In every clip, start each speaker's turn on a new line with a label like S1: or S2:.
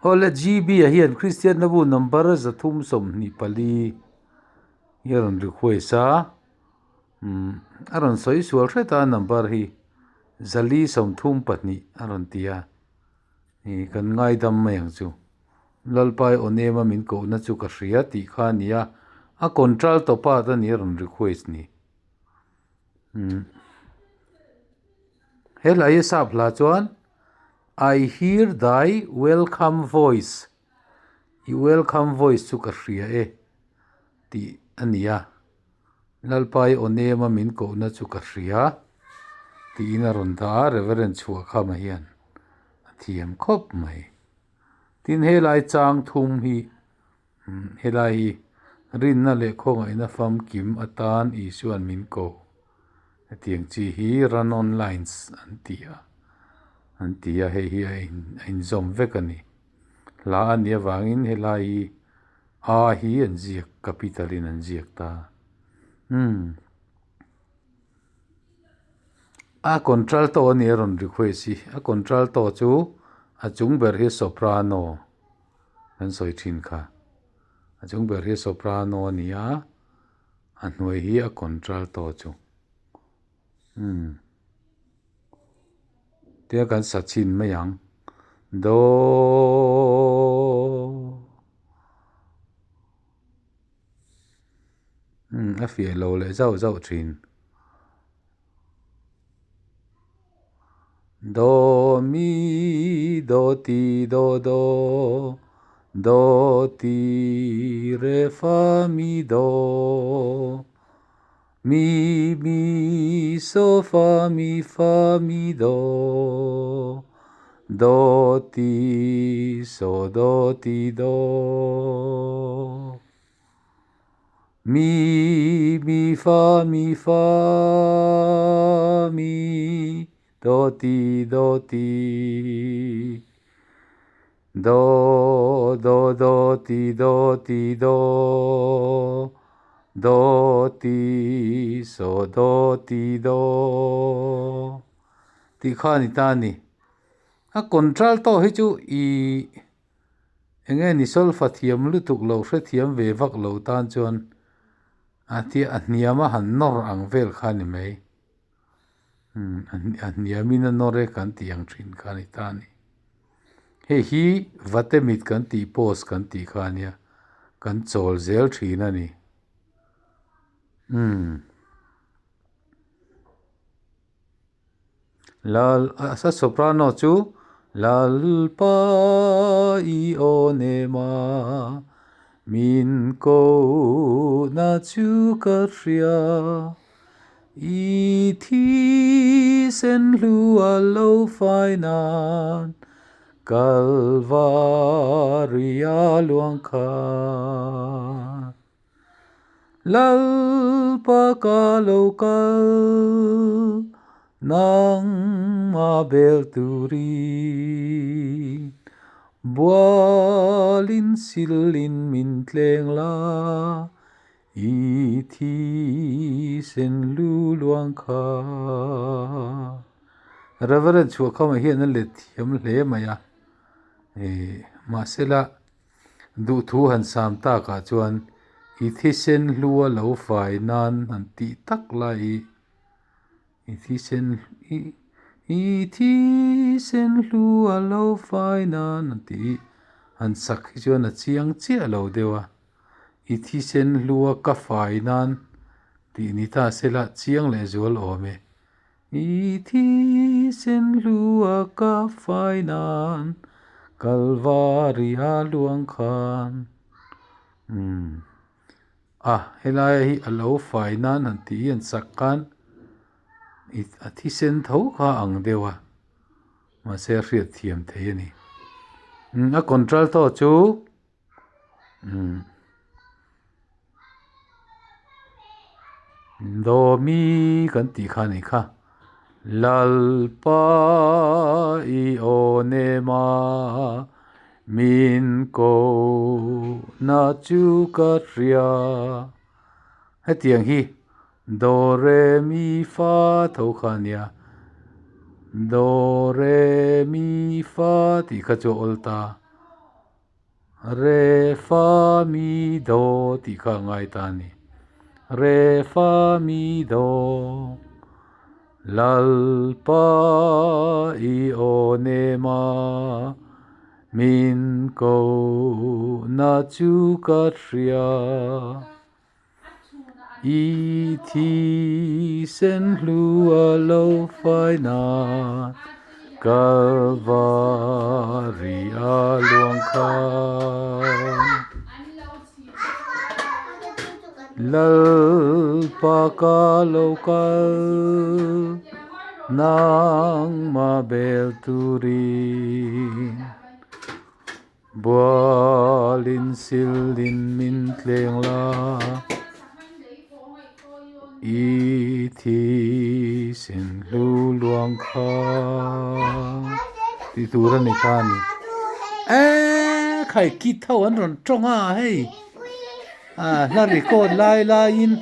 S1: Awle GB-a hian Kristianna bu number 324 hi a rawn request a, umm a rawn sawi sual hret a number hi 432 a rawn ti a, ih kan ngaidam mai ang chu. Lalpai aw nema min kohna chu ka hria tih kha a ni a, a contralto part a ni a rawn request ni. Umm he hla hi sap hla chuan I hear thy welcome voice i welcome voice chu ka hria e tih a ni a Lalpai aw nema min kohna chu ka hria tiin a rawn dah a Reverend Chhuahkhama hian a thiam khawp mai tin helai chang thum hi Helai hi rinna leh khawngaihna famkim atan Isua'n min ko. Hetiang chi hi run on lines an ti a, an ti a, hei hi a in a inzawm vek a ni. Hla a nih avangin helai hi A hi an ziak capital in an ziak ta. Umm a contralto a ni a rawn request hi, a contralto chu a chung ber hi soprano. Kan sawi thin kha. A chung ber hi soprano a ni a, a hnuai hi a contralto chu. Umm tia kan sa chhin mai ang. Do umm a fiah lo leh zauh zauh thin. Do mi do ti do do do ti re fa mi do mi mi so fa mi fa mi do do ti so do ti do. Mi mi fa mi fa mi do ti do ti do do do ti do ti do do ti so do ti do tih kha a ni ta a ni. A contralto hi chu ih Eng nge ni solfa thiam lutuk lo hrethiam ve vak lo tan chuan a tia a hniam a han nawr ang vel kha ni mai. Umm a hniamin a nawr e kan tih ang thin kha ni ta a ni. Hei hi vatemit kan tih post kan tih kha a nia kan chawl zel thin a ni. Umm. Lal a soprano chu Lalpa i aw nema min kohna chu ka hria i thisen hlu a lo fai nan Kalvari a luang kha. Lalpa ka lo kal nangmah bel turin Bualin silin min tleng la i thisen lu luang kha. Reverend Chhuahkhama hian a let thiam hle mai a, mahsela Duhthu han sam takah chuan i thisen hlua lo fai nan han tih tak lai hi i thisen i i thisen hlua lo fai nan han tih hi han sak hi chuan a chiang chiah lo deuh a, i thisen hlua ka fai nan tih ni ta se la chiang leh zual awm e. I thisen hlua ka fai nan Kalvari a luang khan Umm a helai hi a lo fai nan han tih hi an sak khan i a thisen tho kha a ang deuh a mahse a hriat thiam thei a ni umm a contralto chu Dawmi kan tih kha a nih kha. Lalpa i aw nema min kohna chu ka hria. Hetiang hi Do re mi fa tho kha a nia. Do re mi fa tih kha chu a awl ta. Re fa mi do tih kha a ngai ta a ni. Re fa mi do Lalpa i aw nem a, min ko na chu ka hria. I thisen hlu a lo fai nan Kalvari a luang kha. Lalpa ka lo kal nangmah bel turin. Bualin silin min tleng la, i thisen hlu luang kha tih tur a ni kha a ni. Eee khai kit ho an rawn tawng a hei ah hla record lai laiin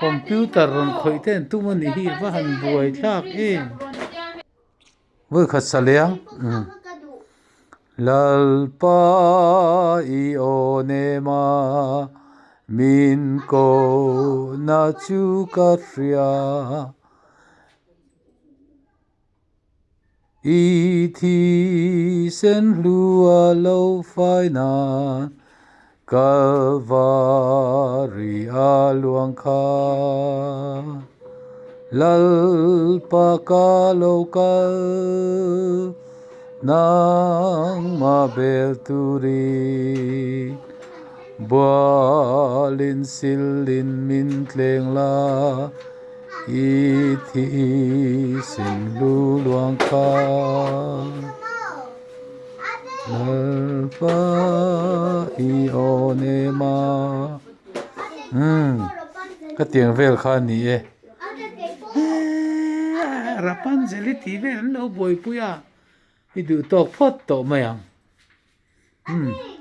S1: computer rawn khawih te an tum a nih hi va han buai thlak em. Vawikhat sa leh ang. Lalpa i aw nem a, min kohna chu ka hria. I thisen hlu a lo fai nan, Kalvari a luang kha. Lalpa ka lo kal nangmah bel turin Bualin silin min tleng la i thisen hlu luang kha. Lalpa i aw nem a. Umm ka tiang vel kha a ni e. Rapunzel i tih vel an lo buaipui a, i duh tawk phawt tawh mai ang. Umm.